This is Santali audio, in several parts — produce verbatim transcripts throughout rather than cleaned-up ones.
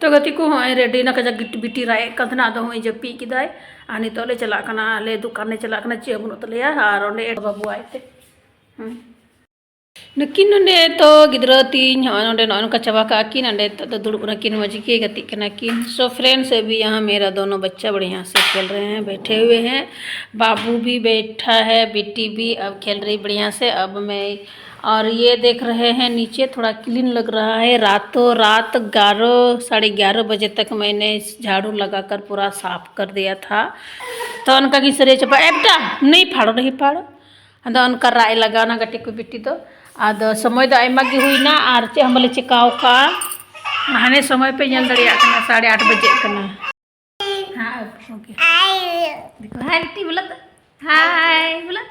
ᱛᱚ ᱜᱟᱛᱮ ᱠᱚ, ᱦᱚᱸᱜᱼᱚᱭ ᱨᱮᱰᱤ ᱱᱟ ᱠᱟᱡᱟᱠ ᱜᱤᱴ-, ᱵᱤᱴᱤ ᱨᱟᱜ ᱮᱫ ᱠᱟᱱ ᱛᱟᱦᱮᱱᱟ, ᱟᱫᱚ ᱦᱚᱸᱜᱼᱚᱭ ᱡᱟᱹᱯᱤᱫ ᱠᱮᱫᱟᱭ᱾ ᱟᱨ ᱱᱤᱛᱚᱜ ᱞᱮ ᱪᱟᱞᱟᱜ ᱠᱟᱱᱟ, ᱟᱞᱮ ᱫᱚᱠᱟᱱ ᱞᱮ ᱪᱟᱞᱟᱜ ᱠᱟᱱᱟ, ᱪᱮᱫ ᱦᱚᱸ ᱵᱟᱹᱱᱩᱜ ᱛᱟᱞᱮᱭᱟ᱾ ᱟᱨ ᱚᱸᱰᱮ ᱮᱰ ᱵᱟᱹᱵᱩ ᱟᱡ ᱛᱮ᱾ ᱦᱩᱸ᱾ ᱱᱩᱠᱤᱱ ᱱᱚᱸᱰᱮ ᱛᱚ ᱜᱤᱫᱽᱨᱟᱹ ᱛᱤᱧ ᱦᱚᱸᱜᱼᱚᱭ ᱱᱚᱸᱰᱮ ᱱᱚᱜᱼᱚᱭ ᱱᱚᱝᱠᱟ ᱪᱟᱵᱟ ᱠᱟᱜᱼᱟ ᱠᱤᱱ᱾ ᱱᱚᱸᱰᱮ ᱱᱤᱛᱚᱜ ᱫᱚ ᱫᱩᱲᱩᱵ ᱠᱟᱱᱟ ᱠᱤᱱ, ᱢᱚᱡᱽ ᱜᱮ ᱜᱟᱛᱮᱜ ᱠᱟᱱᱟ ᱠᱤᱱ᱾ So friends, ᱟᱵᱷᱤ ᱭᱟᱦᱟᱸ ᱢᱮᱨᱟ ᱫᱳᱱᱳ ᱵᱟᱪᱪᱟ ᱵᱟᱲᱤᱭᱟ ᱥᱮ ᱠᱷᱮᱞ ᱨᱮ ᱦᱮᱸ, ᱵᱮᱴᱷᱮ ᱦᱩᱭᱮ ᱦᱮᱸ᱾ बाबू भी बैठा है, बेटी भी अब खेल रही बढ़िया से। अब मैं, और ये देख रहे हैं नीचे थोड़ा क्लीन लग रहा है। रातों रात ग्यारह, साढ़े ग्यारह बजे तक मैंने झाड़ू लगाकर पूरा साफ कर दिया था। तो उनका की सरे चपा एबटा नहीं फाड़ो, नहीं फाड़ो। ᱟᱫᱚ ᱚᱱᱠᱟ ᱨᱟᱜ ᱮ ᱞᱟᱜᱟᱣᱱᱟ ᱜᱟᱛᱮ ᱠᱚ ᱵᱤᱴᱤ ᱫᱚ᱾ ᱟᱫᱚ ᱥᱚᱢᱚᱭ ᱫᱚ ᱟᱭᱢᱟ ᱜᱮ ᱦᱩᱭᱱᱟ ᱟᱨ ᱪᱮᱫ ᱦᱚᱸ ᱵᱟᱞᱮ ᱪᱤᱠᱟᱹᱣ ᱠᱟᱜᱼᱟ᱾ ᱦᱟᱱᱮ ᱥᱚᱢᱚᱭ ᱯᱮ ᱧᱮᱞ ᱫᱟᱲᱮᱭᱟᱜ ᱠᱟᱱᱟ, ᱥᱟᱲᱮ ᱟᱴ ᱵᱟᱡᱮᱜ ᱠᱟᱱᱟ᱾ ᱦᱮᱸ, okay. देखो, हाय ᱵᱤᱴᱤ ᱵᱚᱞᱚ ᱛᱚ᱾ हाय ᱵᱚᱞᱚ᱾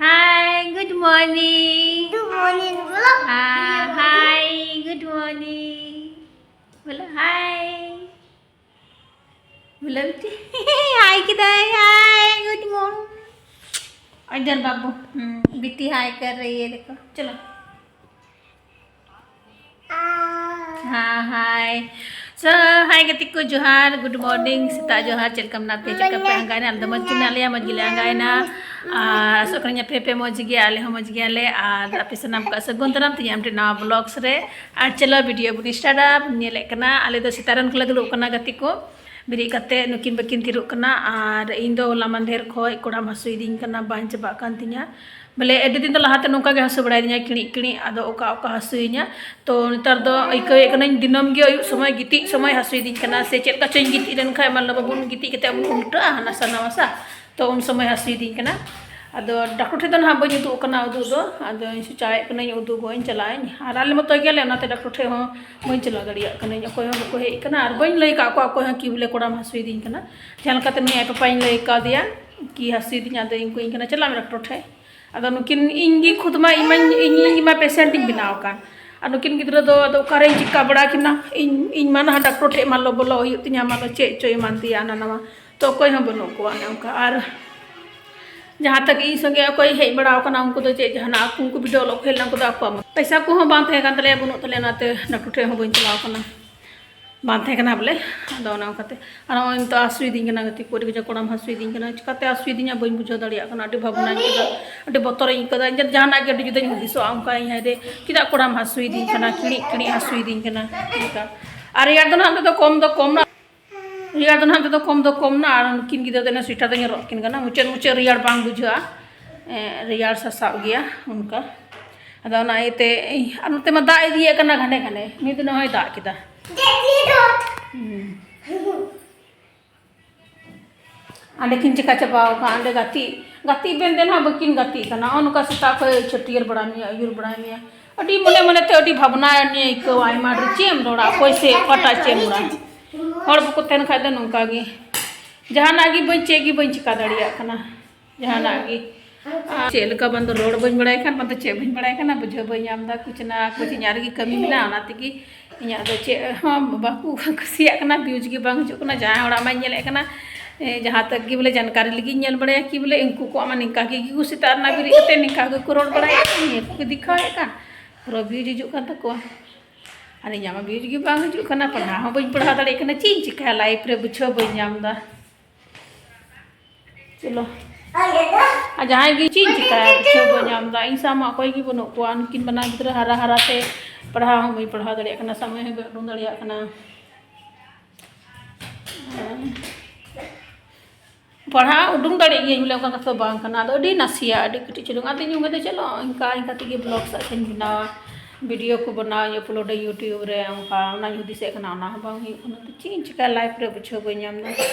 हाय, good morning. Good morning ᱵᱚᱞᱚ. हाँ, हाय, good morning. ᱵᱚᱞᱚ, हाय. बोला बेटी, हाय किधर है? हाय, गुड मॉर्निंग। इधर बाबू, हम्म, बेटी हाय कर रही है, देखो, चलो। हाँ, हाय। So, हाय ᱜᱟᱛᱮ ᱠᱚ, ᱡᱚᱦᱟᱨ, good morning, ᱥᱮᱛᱟᱜ ᱡᱚᱦᱟᱨ, ᱪᱮᱫ ᱞᱮᱠᱟ ᱢᱮᱱᱟᱜ ᱯᱮ, ᱪᱮᱫ ᱞᱮᱠᱟ ᱯᱮ ᱟᱸᱜᱟᱭᱱᱟ? ᱟᱞᱮ ᱫᱚ ᱢᱚᱡᱽ ᱜᱮ ᱢᱮᱱᱟᱜ ᱞᱮᱭᱟ, ᱢᱚᱡᱽ ᱜᱮᱞᱮ ᱟᱸᱜᱟᱭᱱᱟ᱾ ᱟᱨ ᱟᱥᱚᱜ ᱠᱟᱹᱱᱟᱹᱧ ᱟᱯᱮ ᱦᱚᱸᱯᱮ ᱢᱚᱡᱽ ᱜᱮᱭᱟ, ᱟᱞᱮ ᱦᱚᱸ ᱢᱚᱡᱽ ᱜᱮᱭᱟᱞᱮ᱾ ᱟᱨ ᱟᱯᱮ ᱥᱟᱱᱟᱢ ᱠᱚ ᱥᱟᱹᱜᱩᱱ ᱫᱟᱨᱟᱢ ᱛᱤᱧᱟᱹ ᱟᱢ ᱴᱷᱮᱱ ᱱᱟᱣᱟ vlogs ᱨᱮ᱾ ᱟᱨ ᱪᱚᱞᱚ video ᱵᱚᱱ start ᱟ᱾ ᱧᱮᱞᱮᱫ ᱠᱟᱱᱟ ᱟᱞᱮ ᱫᱚ ᱥᱮᱛᱟᱜ ᱨᱮ ᱱᱚᱝᱠᱟ ᱞᱮ ᱫᱩᱲᱩᱵ ᱠᱟᱱᱟ ᱜᱟᱛᱮ ᱠᱚ, ᱵᱮᱨᱮᱫ ᱠᱟᱛᱮ ᱱᱩᱠᱤᱱ ᱵᱟᱹᱠᱤᱱ ᱛᱷᱤᱨᱚᱜ ᱠᱟᱱᱟ᱾ ᱟᱨ ᱤᱧ ᱫᱚ ᱦᱚᱞᱟ ᱢᱟᱫᱷᱮᱨ ᱠᱷᱚᱡ ᱠᱚᱲᱟᱢ ᱦᱟᱹᱥᱩᱭᱤᱫᱤᱧ ᱠᱟᱱᱟ, ᱵᱟᱝ ᱪᱟᱵᱟᱜ ᱠᱟᱱ ᱛᱤᱧᱟ᱾ ᱵᱚᱞᱮ ᱟᱹᱰᱤ ᱫᱤᱱ ᱫᱚ ᱞᱟᱦᱟᱛᱮ ᱱᱚᱝᱠᱟ ᱜᱮ ᱦᱟᱹᱥᱩ ᱵᱟᱲᱟᱭᱤᱫᱤᱧᱟ ᱠᱤᱲᱤᱡ ᱠᱤᱲᱤᱡ, ᱟᱫᱚ ᱚᱠᱟ ᱚᱠᱟ ᱦᱟᱹᱥᱩᱭᱤᱧᱟ᱾ ᱛᱚ ᱱᱮᱛᱟᱨ ᱫᱚ ᱟᱹᱭᱠᱟᱹᱣᱮᱫ ᱠᱟᱹᱱᱟᱹᱧ ᱫᱤᱱᱟᱹᱢ ᱜᱮ ᱟᱹᱭᱩᱵ ᱥᱚᱢᱚᱭ ᱜᱤᱛᱤᱡ ᱥᱚᱢᱚᱭ ᱦᱟᱹᱥᱩᱭᱤᱫᱤᱧ ᱠᱟᱱᱟ, ᱥᱮ ᱪᱮᱫ ᱞᱮᱠᱟ ᱪᱚᱧ ᱜᱤᱛᱤᱡ ᱞᱮᱱᱠᱷᱟᱡ ᱢᱟᱱᱮ ᱵᱟᱵᱚᱱ ᱜᱤᱛᱤᱡ ᱠᱟᱛᱮ ᱵᱚᱱ ᱩᱞᱴᱟᱹᱜᱼᱟ ᱦᱟᱱᱟᱥᱟ ᱱᱟᱣᱟᱥᱟ, ᱛᱚ ᱩᱱ ᱥᱚᱢᱚᱭ ᱦᱟᱹᱥᱩᱭᱤᱫᱤᱧ ᱠᱟᱱᱟ᱾ ᱟᱫᱚ ᱰᱟᱠᱴᱚᱨ ᱴᱷᱮᱡ ᱫᱚ ᱱᱟᱦᱟᱜ ᱵᱟᱹᱧ ᱩᱫᱩᱜ ᱟᱠᱟᱱᱟ, ᱩᱫᱩᱜ ᱫᱚ ᱟᱫᱚᱧ ᱥᱚᱪᱟᱭᱮᱫ ᱠᱟᱹᱱᱟᱹᱧ ᱩᱫᱩᱜᱚᱜ ᱤᱧ ᱪᱟᱞᱟᱜ ᱟᱹᱧ, ᱟᱨ ᱟᱞᱮ ᱢᱚᱛᱚ ᱜᱮᱭᱟᱞᱮ, ᱚᱱᱟᱛᱮ ᱰᱟᱠᱴᱚᱨ ᱴᱷᱮᱡ ᱦᱚᱸ ᱵᱟᱹᱧ ᱪᱟᱞᱟᱣ ᱫᱟᱲᱮᱭᱟᱜ ᱠᱟᱹᱱᱟᱹᱧ, ᱚᱠᱚᱭ ᱦᱚᱸ ᱵᱟᱠᱚ ᱦᱮᱡ ᱟᱠᱟᱱᱟ᱾ ᱟᱨ ᱵᱟᱹᱧ ᱞᱟᱹᱭ ᱟᱠᱟᱫ ᱠᱚᱣᱟ ᱚᱠᱚᱭ ᱦᱚᱸ ᱠᱤ ᱵᱚᱞᱮ ᱠᱚᱲᱟᱢ ᱦᱟᱹᱥᱩᱭᱤᱫᱤᱧ ᱠᱟᱱᱟ᱾ ᱡᱟᱦᱟᱸ ᱞᱮᱠᱟᱛᱮ ᱱᱩᱭ ᱟᱡ ᱯᱟᱯᱟᱧ ᱞᱟᱹᱭ ᱠᱟᱣᱫᱮᱭᱟ ᱠᱤ ᱦᱟᱹᱥᱩᱭᱤᱫᱤᱧᱟ, ᱟᱫᱚ ᱤᱧ ᱠᱚ ᱤᱧ ᱠᱟᱱᱟ ᱪᱟᱞᱟᱜ ᱢᱮ ᱰᱟᱠᱴᱚᱨ ᱴᱷᱮᱡ᱾ ᱟᱫᱚ ᱱᱩᱠᱤᱱ ᱤᱧ ᱜᱮ ᱠᱷᱩᱫ ᱢᱟ ᱤᱧ ᱢᱟᱧ, ᱤᱧ, ᱤᱧ ᱢᱟ patient ᱤᱧ ᱵᱮᱱᱟᱣ ᱟᱠᱟᱱ᱾ ᱟᱨ ᱱᱩᱠᱤᱱ ᱜᱤᱫᱽᱨᱟᱹ ᱫᱚ ᱟᱫᱚ ᱚᱠᱟᱨᱮᱧ ᱪᱤᱠᱟ ᱵᱟᱲᱟ ᱠᱤᱱᱟ? ᱤᱧ, ᱤᱧ ᱢᱟ ᱱᱟᱦᱟᱜ ᱰᱟᱠᱴᱚᱨ ᱴᱷᱮᱡ ᱢᱟ ᱞᱚ ᱵᱚᱞᱚ ᱦᱩᱭᱩᱜ ᱛᱤᱧᱟ, ᱢᱟ ᱞᱚ ᱪᱮᱫ ᱪᱚ ᱮᱢᱟᱱ ᱛᱮᱭᱟᱜ ᱦᱟᱱᱟ ᱱᱟᱣᱟ᱾ ᱛᱚ ᱚᱠᱚᱭ ᱦᱚᱸ ᱵᱟᱹᱱᱩᱜ ᱠᱚᱣᱟ ᱚᱱᱮ ᱚᱱᱠᱟ᱾ ᱟᱨ ᱡᱟᱦᱟᱸ ᱛᱟᱠ ᱤᱧ ᱥᱚᱸᱜᱮ ᱚᱠᱚᱭ ᱦᱮᱡ ᱵᱟᱲᱟ ᱟᱠᱟᱱᱟ, ᱩᱱᱠᱩ ᱫᱚ ᱪᱮᱫ ᱡᱟᱦᱟᱱᱟᱜ ᱟᱠᱚ ᱩᱱᱠᱩ ᱵᱤᱰᱟᱹᱣ ᱚᱞᱚᱜ ᱠᱚ ᱦᱮᱡ ᱞᱮᱱᱟ, ᱩᱱᱠᱩ ᱫᱚ ᱟᱠᱚᱣᱟᱜ ᱢᱚᱛ᱾ ᱯᱚᱭᱥᱟ ᱠᱚᱦᱚᱸ ᱵᱟᱝ ᱛᱟᱦᱮᱸ ᱠᱟᱱ ᱛᱟᱞᱮᱭᱟ, ᱵᱟᱹᱱᱩᱜ ᱛᱟᱞᱮᱭᱟ, ᱚᱱᱟᱛᱮ ᱰᱟᱠᱴᱚᱨ ᱴᱷᱮᱡ ᱦᱚᱸ ᱵᱟᱹᱧ ᱪᱟᱞᱟᱣ ᱟᱠᱟᱱᱟ᱾ ᱵᱟᱝ ᱛᱟᱦᱮᱸ ᱠᱟᱱᱟ ᱵᱚᱞᱮ᱾ ᱟᱫᱚ ᱚᱱᱮ ᱚᱱᱠᱟᱛᱮ ᱟᱨ ᱱᱚᱜᱼᱚᱭ ᱱᱤᱛᱚᱜ ᱦᱟᱹᱥᱩᱭᱮᱫᱤᱧ ᱠᱟᱱᱟ ᱜᱟᱛᱮ ᱠᱚ, ᱟᱹᱰᱤ ᱠᱟᱡᱟᱠ ᱠᱚᱲᱟᱢ ᱦᱟᱹᱥᱩᱭᱮᱫᱤᱧ ᱠᱟᱱᱟ᱾ ᱪᱤᱠᱟᱛᱮ ᱦᱟᱹᱥᱩᱭᱮᱫᱤᱧᱟ ᱵᱟᱹᱧ ᱵᱩᱡᱷᱟᱹᱣ ᱫᱟᱲᱮᱭᱟᱜ ᱠᱟᱱᱟ᱾ ᱟᱹᱰᱤ ᱵᱷᱟᱵᱽᱱᱟᱧ ᱟᱹᱭᱠᱟᱹᱣᱫᱟ, ᱟᱹᱰᱤ ᱵᱚᱛᱚᱨᱤᱧ ᱟᱹᱭᱠᱟᱹᱣᱫᱟ᱾ ᱤᱧ ᱫᱚ ᱡᱟᱦᱟᱱᱟᱜ ᱜᱮ ᱟᱹᱰᱤ ᱡᱩᱫᱟᱹᱧ ᱦᱩᱫᱤᱥᱚᱜᱼᱟ, ᱚᱱᱠᱟ ᱤᱧ ᱦᱟᱭᱨᱮ ᱪᱮᱫᱟᱜ ᱠᱚᱲᱟᱢ ᱦᱟᱹᱥᱩᱭᱮᱫᱤᱧ ᱠᱟᱱᱟ, ᱠᱤᱲᱤᱡ ᱠᱤᱲᱤᱡ ᱦᱟᱹᱥᱩᱭᱮᱫᱤᱧ ᱠᱟᱱᱟ ᱚᱱᱠᱟ᱾ ᱟᱨ ᱨᱮᱭᱟᱲ ᱫᱚ ᱱᱟᱦᱟᱜ ᱱᱤᱛᱚᱜ ᱫᱚ ᱠᱚᱢ ᱫᱚ ᱠᱚᱢ ᱱᱟ, ᱨᱮᱭᱟᱲ ᱫᱚ ᱱᱟᱦᱟᱜ ᱱᱤᱛᱚᱜ ᱫᱚ ᱠᱚᱢ ᱫᱚ ᱠᱚᱢ ᱱᱟ᱾ ᱟᱨ ᱩᱱᱠᱤᱱ ᱜᱤᱫᱽᱨᱟᱹ ᱫᱚ ᱚᱱᱟ ᱥᱩᱭᱮᱴᱟᱨ ᱫᱚᱧ ᱦᱚᱨᱚᱜ ᱟᱹᱠᱤᱱ ᱠᱟᱱᱟ᱾ ᱢᱩᱪᱟᱹᱫ ᱢᱩᱪᱟᱹᱫ ᱨᱮᱭᱟᱲ ᱵᱟᱝ ᱵᱩᱡᱷᱟᱹᱜᱼᱟ, ᱮᱸ, ᱨᱮᱭᱟᱲ ᱥᱟᱥᱟᱵ ᱜᱮᱭᱟ ᱚᱱᱠᱟ᱾ ᱟᱫᱚ ᱚᱱᱟ ᱤᱭᱟᱹᱛᱮ ᱤᱧ, ᱟᱨ ᱱᱚᱛᱮ ᱢᱟ ᱫᱟᱜ ᱤᱫᱤᱭᱮᱫ ᱠᱟᱱᱟ ᱜᱷᱟᱱᱮ ᱜᱷᱟᱱᱮ, ᱢᱤᱫ ᱫᱤᱱ ᱦᱚᱸᱭ ᱫᱟᱜ ᱠᱮᱫᱟ᱾ ᱦᱩᱸ᱾ ᱚᱸᱰᱮ ᱠᱤᱱ ᱪᱮᱠᱟ ᱪᱟᱵᱟᱣ ᱟᱠᱟᱱ, ᱚᱸᱰᱮ ᱜᱟᱛᱮᱜ, ᱜᱟᱛᱮᱜ ᱵᱮᱱ ᱫᱮᱱ ᱦᱟᱸᱜ ᱵᱟᱹᱠᱤᱱ ᱜᱟᱛᱮᱜ ᱠᱟᱱᱟ᱾ ᱱᱚᱜᱼᱚ ᱱᱚᱝᱠᱟ ᱥᱮᱛᱟᱜ ᱠᱷᱚᱱ ᱪᱷᱟᱹᱴᱭᱟᱹᱨ ᱵᱟᱲᱟ ᱢᱮᱭᱟ, ᱟᱹᱭᱩᱨ ᱵᱟᱲᱟ ᱢᱮᱭᱟ᱾ ᱟᱹᱰᱤ ᱢᱚᱱᱮ ᱢᱚᱱᱮᱛᱮ ᱟᱹᱰᱤ ᱵᱷᱟᱵᱽᱱᱟ ᱱᱤᱭᱟᱹ ᱟᱹᱭᱠᱟᱹᱣᱟ, ᱟᱭᱢᱟ ᱰᱷᱮᱨ ᱪᱮᱫ ᱮᱢ ᱨᱚᱲᱟ, ᱚᱠᱚᱭ ᱥᱮ ᱚᱠᱟᱴᱟᱜ ᱪᱮᱫ ᱮᱢ ᱨᱚᱲᱟ᱾ ᱦᱚᱲ ᱵᱟᱠᱚ ᱛᱟᱦᱮᱱ ᱠᱷᱟᱡ ᱫᱚ ᱱᱚᱝᱠᱟ ᱜᱮ, ᱡᱟᱦᱟᱱᱟᱜ ᱜᱮ ᱵᱟᱹᱧ, ᱪᱮᱫ ᱜᱮ ᱵᱟᱹᱧ ᱪᱮᱠᱟ ᱫᱟᱲᱮᱭᱟᱜ ᱠᱟᱱᱟ, ᱡᱟᱦᱟᱱᱟᱜ ᱜᱮ᱾ ᱟᱨ ᱪᱮᱫ ᱞᱮᱠᱟ ᱵᱟᱝ ᱫᱚ ᱨᱚᱲ ᱵᱟᱹᱧ ᱵᱟᱲᱟᱭ ᱠᱷᱟᱱ, ᱵᱟᱝ ᱫᱚ ᱪᱮᱫ ᱵᱟᱹᱧ ᱵᱟᱲᱟᱭ ᱠᱟᱱᱟ, ᱵᱩᱡᱷᱟᱹᱣ ᱵᱟᱹᱧ ᱧᱟᱢ ᱮᱫᱟ᱾ ᱠᱩᱪ ᱱᱟ ᱠᱩᱪ ᱤᱧᱟᱹᱜ ᱨᱮᱜᱮ ᱠᱟᱹᱢᱤ ᱢᱮᱱᱟᱜᱼᱟ, ᱚᱱᱟ ᱛᱮᱜᱮ ᱤᱧᱟᱹᱜ ᱫᱚ ᱪᱮᱫ ᱦᱚᱸ ᱵᱟᱠᱚ ᱠᱩᱥᱤᱭᱟᱜ ᱠᱟᱱᱟ, views ᱜᱮ ᱵᱟᱝ ᱦᱤᱡᱩᱜ ᱠᱟᱱᱟ᱾ ᱡᱟᱦᱟᱸᱭ ᱦᱚᱲᱟᱜ ᱢᱟᱧ ᱧᱮᱞᱮᱫ ᱠᱟᱱᱟ, ᱮ, ᱡᱟᱦᱟᱸ ᱛᱟᱠ ᱜᱮ ᱵᱚᱞᱮ ᱡᱟᱱᱠᱟᱨᱤ ᱞᱟᱹᱜᱤᱫ ᱤᱧ ᱧᱮᱞ ᱵᱟᱲᱟᱭᱟ ᱠᱤ ᱵᱚᱞᱮ ᱩᱱᱠᱩ ᱠᱚᱣᱟᱜ ᱢᱟ ᱱᱤᱝᱠᱟ ᱜᱮ, ᱜᱮᱠᱚ ᱥᱮᱛᱟᱜ ᱨᱮᱱᱟᱜ ᱵᱮᱨᱮᱫ ᱠᱟᱛᱮ ᱱᱤᱝᱠᱟ ᱜᱮᱠᱚ ᱨᱚᱲ ᱵᱟᱲᱟᱭᱟ, ᱱᱤᱭᱟᱹ ᱠᱚᱠᱚ ᱫᱮᱠᱷᱟᱣᱮᱫ ᱠᱟᱱ, ᱯᱩᱨᱟᱹ views ᱦᱤᱡᱩᱜ ᱠᱟᱱ ᱛᱟᱠᱚᱣᱟ᱾ ᱟᱨ ᱤᱧᱟᱹᱜ ᱢᱟ views ᱜᱮ ᱵᱟᱝ ᱦᱤᱡᱩᱜ ᱠᱟᱱᱟ, ᱯᱟᱲᱦᱟᱣ ᱦᱚᱸ ᱵᱟᱹᱧ ᱯᱟᱲᱦᱟᱣ ᱫᱟᱲᱮᱭᱟᱜ ᱠᱟᱱᱟ᱾ ᱪᱮᱫ ᱤᱧ ᱪᱤᱠᱟᱹᱭᱟ, life ᱨᱮ ᱵᱩᱡᱷᱟᱹᱣ ᱵᱟᱹᱧ ᱧᱟᱢ ᱮᱫᱟ᱾ ᱪᱚᱞᱚ᱾ ᱟᱨ ᱡᱟᱦᱟᱸᱭ ᱜᱮ ᱪᱮᱫ ᱤᱧ ᱪᱤᱠᱟᱹᱭᱟ, ᱵᱩᱡᱷᱟᱹᱣ ᱵᱟᱹᱧ ᱧᱟᱢ ᱮᱫᱟ᱾ ᱤᱧ ᱥᱟᱶ ᱢᱟ ᱚᱠᱚᱭ ᱜᱮ ᱵᱟᱹᱱᱩᱜ ᱠᱚᱣᱟ᱾ ᱩᱱᱠᱤᱱ ᱵᱟᱱᱟᱨ ᱜᱤᱫᱽᱨᱟᱹ ᱦᱟᱨᱟ ᱦᱟᱨᱟ ᱛᱮ ᱯᱟᱲᱦᱟᱣ ᱦᱚᱸ ᱵᱟᱹᱧ ᱯᱟᱲᱦᱟᱣ ᱫᱟᱲᱮᱭᱟᱜ ᱠᱟᱱᱟ, ᱥᱚᱢᱚᱭ ᱦᱚᱸ ᱵᱟᱹᱧ ᱩᱰᱩᱝ ᱫᱟᱲᱮᱭᱟᱜ ᱠᱟᱱᱟ᱾ ᱯᱟᱲᱦᱟᱣ ᱩᱰᱩᱝ ᱫᱟᱲᱮᱭᱟᱜ ᱜᱤᱭᱟᱹᱧ ᱵᱚᱞᱮ, ᱚᱱᱠᱟ ᱠᱟᱛᱷᱟ ᱫᱚ ᱵᱟᱝ ᱠᱟᱱᱟ᱾ ᱟᱫᱚ ᱟᱹᱰᱤ ᱱᱟᱥᱮᱭᱟᱜ, ᱟᱹᱰᱤ ᱠᱟᱹᱴᱤᱡ ᱪᱩᱞᱩᱝ᱾ ᱟᱫᱚᱧ ᱚᱱᱠᱟ ᱫᱚ ᱪᱚᱞᱚ, ᱤᱱᱠᱟ ᱤᱱᱠᱟ ᱛᱮᱜᱮ vlog ᱥᱮᱫ ᱤᱧ ᱵᱮᱱᱟᱣᱟ, video ᱠᱚ ᱵᱮᱱᱟᱣᱟᱧ, upload ᱟᱹᱧ YouTube ᱨᱮ, ᱚᱱᱠᱟ ᱚᱱᱟᱧ ᱦᱩᱫᱤᱥᱮᱫ ᱠᱟᱱᱟ, ᱚᱱᱟ ᱦᱚᱸ ᱵᱟᱝ ᱦᱩᱭᱩᱜ ᱠᱟᱱᱟ᱾ ᱛᱚ ᱪᱮᱫ ᱤᱧ ᱪᱤᱠᱟᱹᱭᱟ, life ᱨᱮ ᱵᱩᱡᱷᱟᱹᱣ ᱵᱟᱹᱧ ᱧᱟᱢ ᱮᱫᱟ᱾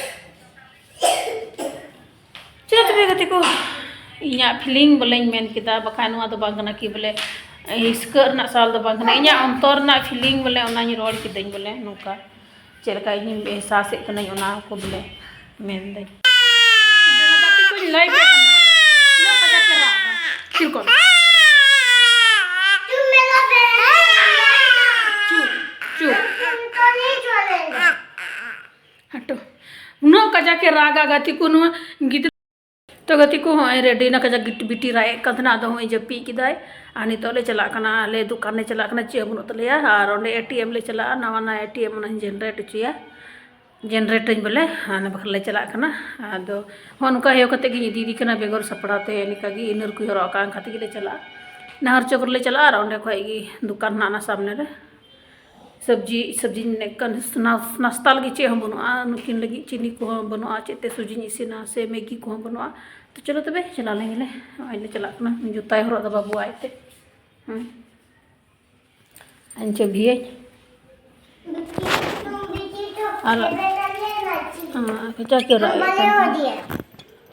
ᱪᱮᱫ ᱛᱚᱵᱮ ᱜᱟᱛᱮ ᱠᱚ, ᱤᱧᱟᱹᱜ feeling ᱵᱚᱞᱮᱧ ᱢᱮᱱ ᱠᱮᱫᱟ, ᱵᱟᱠᱷᱟᱱ ᱱᱚᱣᱟ ᱫᱚ ᱵᱟᱝ ᱠᱟᱱᱟ ᱠᱤ ᱵᱚᱞᱮ ᱦᱤᱥᱠᱟᱹᱜ ᱨᱮᱱᱟᱜ ᱥᱟᱞ ᱫᱚ ᱵᱟᱝ ᱠᱟᱱᱟ᱾ ᱤᱧᱟᱹᱜ ᱚᱱᱛᱚᱨ ᱨᱮᱱᱟᱜ feeling ᱵᱚᱞᱮ ᱚᱱᱟᱧ ᱨᱚᱲ ᱠᱤᱫᱟᱹᱧ ᱵᱚᱞᱮ ᱱᱚᱝᱠᱟ᱾ ᱪᱮᱫ ᱞᱮᱠᱟ ᱤᱧᱤᱧ ᱮᱦᱥᱟᱥᱮᱫ ᱠᱟᱹᱱᱟᱹᱧ, ᱚᱱᱟ ᱠᱚ ᱵᱚᱞᱮ ᱢᱮᱱᱫᱟᱹᱧ᱾ ᱜᱟᱛᱮ ᱠᱚᱧ ᱞᱟᱹᱭ ᱟᱯᱮ ᱠᱟᱱᱟ, ᱛᱤᱱᱟᱹᱜ ᱠᱟᱡᱟᱠ ᱮ ᱨᱟᱜ ᱮᱫᱟ᱾ ᱛᱷᱤᱨ ᱠᱚᱜ ᱢᱮ᱾ ᱪᱩᱯ, ᱪᱩᱯ᱾ ᱦᱟᱴᱚ᱾ ᱩᱱᱟᱹᱜ ᱠᱟᱡᱟᱠ ᱮ ᱨᱟᱜᱟ ᱜᱟᱛᱮ ᱠᱚ, ᱱᱚᱣᱟ ᱜᱤᱫᱽᱨᱟᱹ ᱛᱚ ᱜᱟᱛᱮ ᱠᱚ, ᱦᱚᱸᱜᱼᱚᱭ ᱨᱮᱰᱤᱭᱮᱱᱟ, ᱠᱟᱡᱟᱠ ᱜᱤᱴ-, ᱵᱤᱴᱤ ᱨᱟᱜ ᱮᱫ ᱠᱟᱱ ᱛᱟᱦᱮᱱᱟ, ᱟᱫᱚ ᱦᱚᱸᱜᱼᱚᱭ ᱡᱟᱹᱯᱤᱫ ᱠᱮᱫᱟᱭ᱾ ᱟᱨ ᱱᱤᱛᱚᱜ ᱞᱮ ᱪᱟᱞᱟᱜ ᱠᱟᱱᱟ, ᱟᱞᱮ ᱫᱚᱠᱟᱱ ᱞᱮ ᱪᱟᱞᱟᱜ ᱠᱟᱱᱟ, ᱪᱮᱫ ᱦᱚᱸ ᱵᱟᱹᱱᱩᱜ ᱛᱟᱞᱮᱭᱟ᱾ ᱟᱨ ᱚᱸᱰᱮ ᱮ ᱴᱤ ᱮᱢ ᱞᱮ ᱪᱟᱞᱟᱜᱼᱟ, ᱱᱟᱣᱟ ᱱᱟᱣᱟ ᱮ ᱴᱤ ᱮᱢ ᱚᱱᱟᱧ ᱡᱮᱱᱨᱮᱴ ᱦᱚᱪᱚᱭᱟ, ᱡᱮᱱᱨᱮᱴᱟᱹᱧ ᱵᱚᱞᱮ, ᱚᱱᱟ ᱵᱟᱠᱷᱨᱟ ᱞᱮ ᱪᱟᱞᱟᱜ ᱠᱟᱱᱟ᱾ ᱟᱫᱚ ᱦᱚᱸ ᱱᱚᱝᱠᱟ ᱦᱮᱣ ᱠᱟᱛᱮ ᱜᱤᱧ ᱤᱫᱤᱭᱮᱫᱮ ᱠᱟᱱᱟ ᱵᱮᱜᱚᱨ ᱥᱟᱯᱲᱟᱣ ᱛᱮ, ᱱᱤᱝᱠᱟ ᱜᱮ ᱤᱱᱟᱨ ᱠᱚ ᱦᱚᱨᱚᱜ ᱟᱠᱟᱫ, ᱚᱱᱠᱟ ᱛᱮᱜᱮ ᱞᱮ ᱪᱟᱞᱟᱜᱼᱟ᱾ ᱱᱟᱦᱟᱨ ᱪᱚᱠ ᱨᱮᱞᱮ ᱪᱟᱞᱟᱜᱼᱟ ᱟᱨ ᱚᱸᱰᱮ ᱠᱷᱚᱡ ᱜᱮ ᱫᱚᱠᱟᱱ ᱦᱮᱱᱟᱜᱼᱟ ᱚᱱᱟ ᱥᱟᱢᱱᱮ ᱨᱮ᱾ ᱥᱚᱵᱽᱡᱤ, ᱥᱚᱵᱽᱡᱤᱧ ᱢᱮᱱᱮᱫ ᱠᱟᱱ, ᱱᱟᱥ-, ᱱᱟᱥᱛᱟ ᱞᱟᱹᱜᱤᱫ ᱪᱮᱫ ᱦᱚᱸ ᱵᱟᱹᱱᱩᱜᱼᱟ, ᱱᱩᱠᱤᱱ ᱞᱟᱹᱜᱤᱫ ᱪᱤᱱᱤ ᱠᱚᱦᱚᱸ ᱵᱟᱹᱱᱩᱜᱼᱟ, ᱪᱮᱫ ᱛᱮ ᱥᱩᱡᱤᱧ ᱤᱥᱤᱱᱟ ᱥᱮ ᱢᱮᱜᱤ ᱠᱚᱦᱚᱸ ᱵᱟᱹᱱᱩᱜᱼᱟ᱾ ᱛᱚ ᱪᱚᱞᱚ ᱛᱚᱵᱮ ᱪᱟᱞᱟᱣ ᱞᱮᱱ ᱜᱮᱞᱮ᱾ ᱱᱚᱜᱼᱚᱭ ᱞᱮ ᱪᱟᱞᱟᱜ ᱠᱟᱱᱟ, ᱡᱩᱛᱟᱭ ᱦᱚᱨᱚᱜ ᱮᱫᱟ ᱵᱟᱹᱵᱩ ᱟᱡᱛᱮ᱾ ᱦᱮᱸ, ᱟᱧᱪᱚ ᱵᱷᱤᱭᱟᱹᱧ᱾ ᱟᱨ, ᱦᱮᱸ, ᱠᱟᱪᱟ ᱪᱚ ᱨᱟᱜ ᱮᱫ ᱠᱟᱱ ᱛᱟᱦᱮᱸᱱᱟ᱾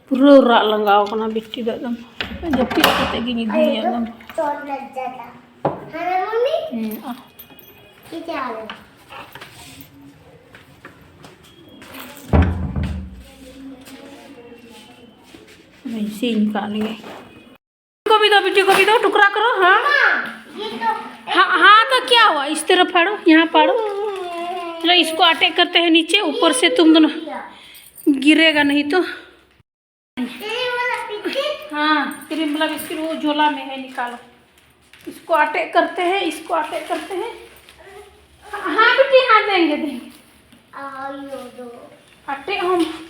ᱯᱩᱨᱟᱹ ᱨᱟᱜ ᱞᱟᱸᱜᱟᱣ ᱠᱟᱱᱟ ᱵᱤᱴᱤ ᱫᱚ ᱮᱠᱫᱚᱢ᱾ ᱡᱟᱹᱯᱤᱫ ᱠᱟᱛᱮ ᱜᱤᱧ ᱤᱫᱤᱭᱮᱭᱟ ᱮᱠᱫᱚᱢ᱾ ᱦᱮᱸ, ᱟ᱾ ᱤᱥᱤᱱ ᱠᱟᱜ ᱞᱮᱜᱮ᱾ गोभी दो, बिट्टी गोभी दो, टुकड़ा करो। हाँ, हाँ, हाँ, तो क्या हुआ? इस तरफ फाड़ो, यहाँ फाड़ो। चलो, इसको अटैक करते हैं नीचे, ऊपर से तुम दोनों गिरेगा नहीं तो। हाँ, क्रीम वाला बिस्किट वो झोला में है, निकालो। इसको अटैक करते हैं, इसको अटैक करते हैं। हाँ बेटी, हाँ, देंगे, देंगे। अटैक हम,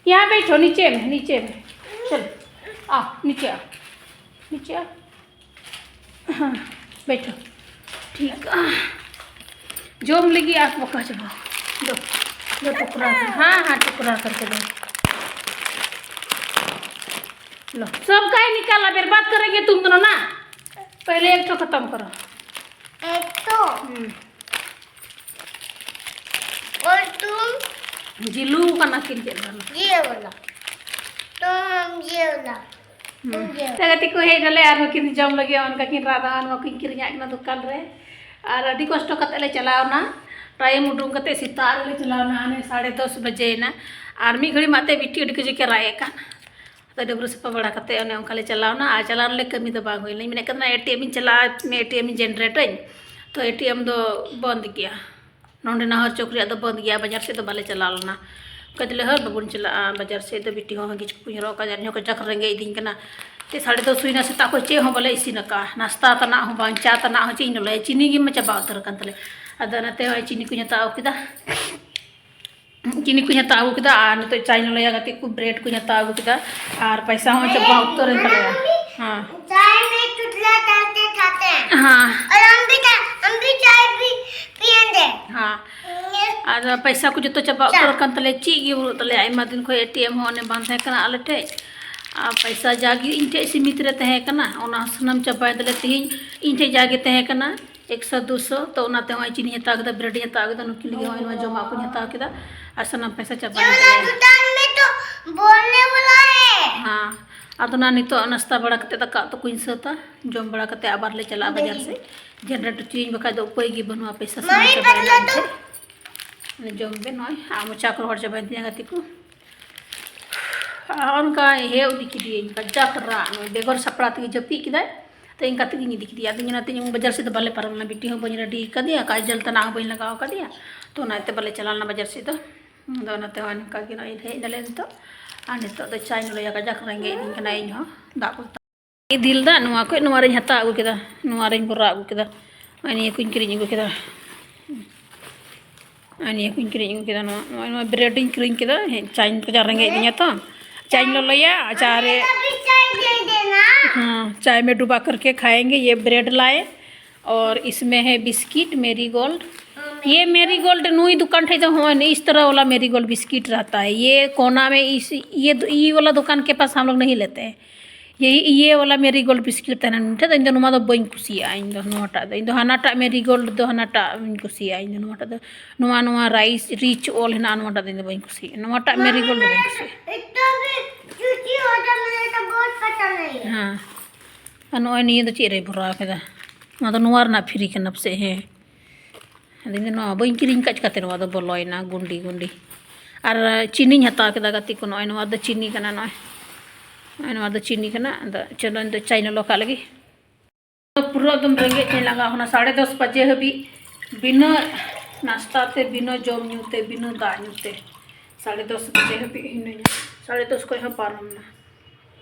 यहाँ बैठो, नीचे में, नीचे में। चलो, आओ, नीचे आओ, नीचे आओ। हाँ, बैठो। ठीक, आ, ᱡᱚᱢ ᱞᱟᱹᱜᱤᱫ ᱟᱨ ᱵᱟᱠᱚ ᱪᱟᱵᱟ᱾ ᱫᱚ, ᱫᱚ ᱴᱩᱠᱨᱟ, हाँ, हाँ, टुकड़ा करके दो। लो, सबका ही निकाला, बर्बाद करेंगे तुम दोनों ना। पहले एक ठो खत्म करो। एक तो। हम्म। और तुम? जिलू का ना किन के ये वाला। तो हम ये वाला। ᱦᱩᱸ᱾ ᱛᱚ ᱜᱟᱛᱮ ᱠᱚ ᱦᱮᱡ ᱱᱟᱞᱮ ᱟᱨ ᱱᱩᱠᱤᱱ ᱡᱚᱢ ᱞᱟᱹᱜᱤᱫ ᱚᱱᱠᱟ ᱠᱤᱱ ᱨᱟᱜ ᱫᱟ, ᱱᱚᱣᱟ ᱠᱤᱱ ᱠᱤᱨᱤᱧᱟᱜ ᱠᱟᱱᱟ ᱫᱚᱠᱟᱱ ᱨᱮ᱾ ᱟᱨ ᱟᱹᱰᱤ ᱠᱚᱥᱴᱚ ᱠᱟᱛᱮ ᱞᱮ ᱪᱟᱞᱟᱣ ᱱᱟ, time ᱩᱰᱩᱝ ᱠᱟᱛᱮ ᱥᱮᱛᱟᱜ ᱨᱮᱞᱮ ᱪᱟᱞᱟᱣ ᱱᱟ, ᱦᱟᱱᱮ ᱥᱟᱲᱮ ᱫᱚᱥ ᱵᱟᱡᱮᱭᱮᱱᱟ᱾ ᱟᱨ ᱢᱤᱫ ᱜᱷᱟᱹᱲᱤᱡ ᱢᱟ ᱮᱱᱛᱮ ᱵᱤᱴᱤ ᱟᱹᱰᱤ ᱠᱟᱡᱟᱠ ᱮ ᱨᱟᱜ ᱮᱫ ᱠᱟᱱ᱾ ᱟᱫᱚ ᱰᱟᱹᱵᱽᱨᱟᱹ ᱥᱟᱯᱷᱟ ᱵᱟᱲᱟ ᱠᱟᱛᱮ ᱚᱱᱮ ᱚᱱᱠᱟ ᱞᱮ ᱪᱟᱞᱟᱣ ᱱᱟ᱾ ᱟᱨ ᱪᱟᱞᱟᱣ ᱱᱟᱞᱮ, ᱠᱟᱹᱢᱤ ᱫᱚ ᱵᱟᱝ ᱦᱩᱭ ᱞᱮᱱᱟ᱾ ᱤᱧ ᱢᱮᱱᱮᱫ ᱠᱟᱱ ᱛᱟᱦᱮᱱᱟ ᱮ ᱴᱤ ᱮᱢ ᱤᱧ ᱪᱟᱞᱟᱜᱼᱟ, ᱮ ᱴᱤ ᱮᱢ ᱤᱧ ᱡᱮᱱᱨᱮᱴᱟᱹᱧ, ᱛᱚ ᱮ ᱴᱤ ᱮᱢ ᱫᱚ ᱵᱚᱱᱫ ᱜᱮᱭᱟ᱾ ᱱᱚᱸᱰᱮ ᱱᱟᱦᱟᱨ ᱪᱚᱠ ᱨᱮᱭᱟᱜ ᱫᱚ ᱵᱚᱱᱫ ᱜᱮᱭᱟ, ᱵᱟᱡᱟᱨ ᱥᱮᱫ ᱫᱚ ᱵᱟᱞᱮ ᱪᱟᱞᱟᱣ ᱞᱮᱱᱟ᱾ ᱠᱟᱡᱽ ᱞᱮ ᱦᱟᱹᱨ ᱵᱟᱵᱚᱱ ᱪᱟᱞᱟᱜᱼᱟ ᱵᱟᱡᱟᱨ ᱥᱮᱫ ᱫᱚ᱾ ᱵᱤᱴᱤ ᱦᱚᱸ ᱜᱮᱪ ᱠᱚᱧ ᱦᱚᱨᱚᱜ ᱟᱠᱟᱫᱟ, ᱤᱧ ᱦᱚᱸ ᱠᱟᱡᱟᱠ ᱨᱮᱸᱜᱮᱡ ᱤᱫᱤᱧ ᱠᱟᱱᱟ᱾ ᱛᱮ ᱥᱟᱲᱮ ᱫᱚᱥ ᱦᱩᱭᱱᱟ, ᱥᱮᱛᱟᱜ ᱠᱷᱚᱱ ᱪᱮᱫ ᱦᱚᱸ ᱵᱟᱞᱮ ᱤᱥᱤᱱ ᱟᱠᱟᱫᱼᱟ, ᱱᱟᱥᱛᱟ ᱛᱟᱱᱟᱜ ᱦᱚᱸ ᱵᱟᱝ, ᱪᱟ ᱛᱟᱱᱟᱜ ᱦᱚᱸ ᱪᱮᱫ ᱤᱧ ᱞᱚᱞᱚᱭᱟ, ᱪᱤᱱᱤ ᱜᱮ ᱢᱟ ᱪᱟᱵᱟ ᱩᱛᱟᱹᱨ ᱟᱠᱟᱱ ᱛᱟᱞᱮ᱾ ᱟᱫᱚ ᱚᱱᱟᱛᱮ ᱱᱚᱜᱼᱚᱭ ᱪᱤᱱᱤ ᱠᱚᱧ ᱦᱟᱛᱟᱣ ᱟᱹᱜᱩ ᱠᱮᱫᱟ, ᱪᱤᱱᱤ ᱠᱚᱧ ᱦᱟᱛᱟᱣ ᱟᱹᱜᱩ ᱠᱮᱫᱟ ᱟᱨ ᱱᱤᱛᱚᱜ ᱪᱟᱧ ᱞᱚᱞᱚᱭᱟ ᱜᱟᱛᱮ ᱠᱚ, ᱵᱨᱮᱰ ᱠᱚᱧ ᱦᱟᱛᱟᱣ ᱟᱹᱜᱩ ᱠᱮᱫᱟ ᱟᱨ ᱯᱚᱭᱥᱟ ᱦᱚᱸ ᱪᱟᱵᱟ ᱩᱛᱟᱹᱨ ᱮᱱ ᱛᱟᱞᱮᱭᱟ᱾ ᱦᱮᱸ᱾ चाय में चुटला डालते खाते हैं। हाँ। और हम भी खा-, हम भी चाय पी-, पियेंगे। हाँ। ᱟᱨ ᱯᱚᱭᱥᱟ ᱠᱚ ᱡᱚᱛᱚ ᱪᱟᱵᱟ ᱩᱛᱟᱹᱨ ᱟᱠᱟᱱ ᱛᱟᱞᱮᱭᱟ, ᱪᱮᱫ ᱜᱮ ᱵᱟᱹᱱᱩᱜ ᱛᱟᱞᱮᱭᱟ᱾ ᱟᱭᱢᱟ ᱫᱤᱱ ᱠᱷᱚᱱ ᱮ ᱴᱤ ᱮᱢ ᱦᱚᱸ ᱚᱱᱮ ᱵᱟᱝ ᱛᱟᱦᱮᱸ ᱠᱟᱱᱟ ᱟᱞᱮ ᱴᱷᱮᱡ᱾ ᱟᱨ ᱯᱚᱭᱥᱟ ᱡᱟᱜᱮ ᱤᱧ ᱴᱷᱮᱡ ᱥᱤᱢᱤᱛ ᱨᱮ ᱛᱟᱦᱮᱸ ᱠᱟᱱᱟ, ᱚᱱᱟ ᱦᱚᱸ ᱥᱟᱱᱟᱢ ᱪᱟᱵᱟᱭᱮᱱ ᱛᱟᱞᱮᱭᱟ᱾ ᱛᱮᱦᱮᱧ ᱤᱧ ᱴᱷᱮᱡ ᱡᱟᱜᱮ ᱛᱟᱦᱮᱸ ᱠᱟᱱᱟ ᱮᱠᱥᱚ ᱫᱩᱥᱚ, ᱛᱚ ᱚᱱᱟᱛᱮ ᱱᱚᱜᱼᱚᱭ ᱪᱤᱱᱤᱧ ᱦᱟᱛᱟᱣ ᱠᱮᱫᱟ, ᱵᱨᱮᱰ ᱤᱧ ᱦᱟᱛᱟᱣ ᱠᱮᱫᱟ, ᱱᱩᱠᱤᱱ ᱞᱟᱹᱜᱤᱫ ᱦᱚᱸ ᱱᱚᱣᱟ ᱡᱚᱢᱟᱜ ᱠᱚᱧ ᱦᱟᱛᱟᱣ ᱠᱮᱫᱟ ᱟᱨ ᱥᱟᱱᱟᱢ ᱯᱚᱭᱥᱟ ᱪᱟᱵᱟᱭᱮᱱ ᱛᱟᱞᱮᱭᱟ᱾ दुकान में तो बोलने वाला है। ᱦᱮᱸ, ᱟᱫᱚ ᱱᱟ ᱱᱤᱛᱚᱜ ᱱᱟᱥᱛᱟ ᱵᱟᱲᱟ ᱠᱟᱛᱮ ᱫᱟᱠᱟ ᱩᱛᱩ ᱠᱚᱧ ᱥᱟᱹᱛᱟ, ᱡᱚᱢ ᱵᱟᱲᱟ ᱠᱟᱛᱮ ᱟᱵᱟᱨ ᱞᱮ ᱪᱟᱞᱟᱜᱼᱟ ᱵᱟᱡᱟᱨ ᱥᱮᱫ᱾ ᱡᱮᱱᱨᱮᱴ ᱦᱚᱪᱚᱭᱟᱹᱧ, ᱵᱟᱠᱷᱟᱡ ᱫᱚ ᱩᱯᱟᱹᱭ ᱜᱮ ᱵᱟᱹᱱᱩᱜᱼᱟ, ᱯᱚᱭᱥᱟ ᱥᱟᱱᱟᱢ ᱪᱟᱵᱟᱭᱮᱱᱟ ᱤᱧ ᱴᱷᱮᱡ᱾ ᱡᱚᱢ ᱵᱮ ᱱᱚᱜᱼᱚᱭ, ᱟᱨ ᱢᱚᱪᱟ ᱠᱚ ᱨᱚᱦᱚᱲ ᱪᱟᱵᱟᱭᱮᱱ ᱛᱤᱧᱟ ᱜᱟᱛᱮ ᱠᱚ᱾ ᱟᱨ ᱚᱱᱠᱟ ᱦᱮᱣ ᱤᱫᱤ ᱠᱮᱫᱮᱭᱟᱹᱧ, ᱠᱟᱡᱟᱠ ᱨᱟᱜ, ᱱᱚᱜᱼᱚᱭ ᱵᱮᱜᱚᱨ ᱥᱟᱯᱲᱟᱣ ᱛᱮᱜᱮ ᱡᱟᱹᱯᱤᱫ ᱠᱮᱫᱟᱭ᱾ ᱛᱚ ᱤᱱᱠᱟ ᱛᱮᱜᱮᱧ ᱤᱫᱤ ᱠᱮᱫᱮᱭᱟ᱾ ᱟᱫᱚ ᱚᱱᱟᱛᱮ ᱤᱧ ᱵᱟᱡᱟᱨ ᱥᱮᱫ ᱫᱚ ᱵᱟᱞᱮ ᱯᱟᱨᱚᱢ ᱞᱮᱱᱟ, ᱵᱤᱴᱤ ᱦᱚᱸ ᱵᱟᱹᱧ ᱨᱮᱰᱤ ᱟᱠᱟᱫᱮᱭᱟ, ᱠᱟᱡᱚᱞ ᱛᱟᱱᱟᱜ ᱦᱚᱸ ᱵᱟᱹᱧ ᱞᱟᱜᱟᱣ ᱟᱠᱟᱫᱮᱭᱟ᱾ ᱛᱚ ᱚᱱᱟᱛᱮ ᱵᱟᱞᱮ ᱪᱟᱞᱟᱣ ᱞᱮᱱᱟ ᱵᱟᱡᱟᱨ ᱥᱮᱫ ᱫᱚ᱾ ᱟᱫᱚ ᱚᱱᱟᱛᱮ ᱦᱚᱸ ᱱᱚᱝᱠᱟ ᱜᱮ ᱱᱚᱜᱼᱚᱭ ᱦᱮᱡ ᱱᱟᱞᱮ ᱱᱤᱛᱚᱜ᱾ ᱟᱨ ᱱᱤᱛᱚᱜ ᱫᱚ ᱪᱟᱧ ᱞᱚᱞᱚᱭᱟ, ᱠᱟᱡᱟᱠ ᱨᱮᱸᱜᱮᱡ ᱤᱫᱤᱧ ᱠᱟᱱᱟ ᱤᱧ ᱦᱚᱸ, ᱫᱟᱜ ᱠᱚ ᱤᱫᱤ ᱞᱮᱫᱟ, ᱱᱚᱣᱟ ᱠᱷᱚᱡ ᱱᱚᱣᱟ ᱨᱤᱧ ᱦᱟᱛᱟᱣ ᱟᱹᱜᱩ ᱠᱮᱫᱟ, ᱱᱚᱣᱟ ᱨᱤᱧ ᱵᱷᱚᱨᱟᱣ ᱟᱹᱜᱩ ᱠᱮᱫᱟ᱾ ᱱᱚᱜᱼᱚᱭ ᱱᱤᱭᱟᱹ ᱠᱚᱧ ᱠᱤᱨᱤᱧ ᱟᱹᱜᱩ ᱠᱮᱫᱟ᱾ ᱟᱨ ᱱᱤᱭᱟᱹ ᱠᱚᱧ ᱠᱤᱨᱤᱧ ᱟᱹᱜᱩ ᱠᱮᱫᱟ, ᱱᱚᱣᱟ, ᱱᱚᱜᱼᱚᱭ ᱱᱚᱣᱟ ᱵᱨᱮᱰ ᱤᱧ ᱠᱤᱨᱤᱧ ᱠᱮᱫᱟ᱾ ᱦᱮᱸ, ᱪᱟᱧ ᱠᱟᱡᱟᱠ ᱨᱮᱸᱜᱮᱡ ᱤᱫᱤᱧᱟ ᱛᱚ᱾ ᱪᱟᱧ ᱞᱚᱞᱚᱭᱟ, ᱟᱨ ᱪᱟ ᱨᱮ, ᱦᱮᱸ, ᱪᱟᱭ ᱢᱮ ᱰᱩᱵᱟ ᱠᱟᱨᱠᱮ ᱠᱷᱟᱭᱮᱝᱜᱮ, ᱭᱮ ᱵᱨᱮᱰ ᱞᱟᱭᱮ᱾ और इसमें है बिस्किट मैरीगोल्ड। ये मैरीगोल्ड नुई दुकान ठे तो हो, इस तरह वाला मैरीगोल्ड बिस्किट रहता है। ये कोना में इस, ये दु-, ये वाला दुकान के पास हम लोग नहीं लेते हैं। ये, ये वाला मैरीगोल्ड बिस्किट ᱛᱟᱦᱮᱱᱟ ᱱᱩᱭ ᱴᱷᱮᱱ ᱫᱚ, ᱤᱧ ᱫᱚ ᱱᱚᱣᱟ ᱫᱚ ᱵᱟᱹᱧ ᱠᱩᱥᱤᱭᱟᱜᱼᱟ᱾ ᱤᱧ ᱫᱚ ᱱᱚᱣᱟᱴᱟᱜ ᱫᱚ, ᱤᱧ ᱫᱚ ᱦᱟᱱᱟᱴᱟᱜ ᱢᱮᱨᱤᱜᱳᱞᱰ ᱫᱚ ᱦᱟᱱᱟᱴᱟᱜ ᱤᱧ ᱠᱩᱥᱤᱭᱟᱜᱼᱟ᱾ ᱤᱧ ᱫᱚ ᱱᱚᱣᱟᱴᱟᱜ ᱫᱚ, ᱱᱚᱣᱟ, ᱱᱚᱣᱟ ᱨᱟᱭᱤᱥ ᱨᱤᱪ ᱚᱞ ᱦᱮᱱᱟᱜᱼᱟ, ᱱᱚᱣᱟᱴᱟᱜ ᱫᱚ ᱤᱧ ᱫᱚ ᱵᱟᱹᱧ ᱠᱩᱥᱤᱭᱟᱜᱼᱟ, ᱱᱚᱣᱟᱴᱟᱜ ᱢᱮᱨᱤᱜᱳᱞᱰ ᱫᱚ ᱵᱟᱹᱧ ᱠᱩᱥᱤᱭᱟᱜᱼᱟ᱾ ᱦᱮᱸ᱾ ᱟᱨ ᱱᱚᱜᱼᱚᱭ ᱱᱤᱭᱟᱹ ᱫᱚ ᱪᱮᱫ ᱨᱮᱭ ᱵᱷᱚᱨᱟᱣ ᱠᱮᱫᱟ? ᱱᱚᱣᱟ ᱫᱚ ᱱᱚᱣᱟ ᱨᱮᱱᱟᱜ ᱯᱷᱨᱤ ᱠᱟᱱᱟ ᱯᱟᱥᱮᱡ, ᱦᱮᱸ᱾ ᱟᱫᱚ ᱤᱧ ᱫᱚ ᱱᱚᱣᱟ ᱵᱟᱹᱧ ᱠᱤᱨᱤᱧ ᱠᱟᱜ, ᱪᱤᱠᱟᱹᱛᱮ ᱱᱚᱣᱟ ᱫᱚ ᱵᱚᱞᱚᱭᱮᱱᱟ ᱜᱩᱱᱰᱤ ᱜᱩᱱᱰᱤ᱾ ᱟᱨ ᱪᱤᱱᱤᱧ ᱦᱟᱛᱟᱣ ᱠᱮᱫᱟ ᱜᱟᱛᱮ ᱠᱚ, ᱱᱚᱜᱼᱚᱭ ᱱᱚᱣᱟ ᱫᱚ ᱪᱤᱱᱤ ᱠᱟᱱᱟ, ᱱᱚᱜᱼᱚᱭ, ᱱᱚᱜᱼᱚᱭ ᱱᱚᱣᱟ ᱫᱚ ᱪᱤᱱᱤ ᱠᱟᱱᱟ᱾ ᱟᱫᱚ ᱪᱚᱞᱚ ᱤᱧ ᱫᱚ ᱪᱟᱧ ᱞᱚᱞᱚ ᱠᱟᱜ ᱞᱮᱜᱮ᱾ ᱯᱩᱨᱟᱹ ᱮᱠᱫᱚᱢ ᱨᱮᱸᱜᱮᱡ ᱛᱮᱧ ᱞᱟᱸᱜᱟ ᱟᱠᱟᱱᱟ, ᱥᱟᱲᱮ ᱫᱚᱥ ᱵᱟᱡᱮ ᱦᱟᱹᱵᱤᱡ ᱵᱤᱱᱟᱹ ᱱᱟᱥᱛᱟ ᱛᱮ, ᱵᱤᱱᱟᱹ ᱡᱚᱢ ᱧᱩ ᱛᱮ, ᱵᱤᱱᱟᱹ ᱫᱟᱜ ᱧᱩ ᱛᱮ᱾ ᱥᱟᱲᱮ ᱫᱚᱥ ᱵᱟᱡᱮ ᱦᱟᱹᱵᱤᱡ ᱦᱤᱱᱟᱹᱧᱟ᱾ ᱥᱟᱲᱮ ᱫᱚᱥ ᱠᱷᱚᱱ ᱦᱚᱸ ᱯᱟᱨᱚᱢ ᱮᱱᱟ᱾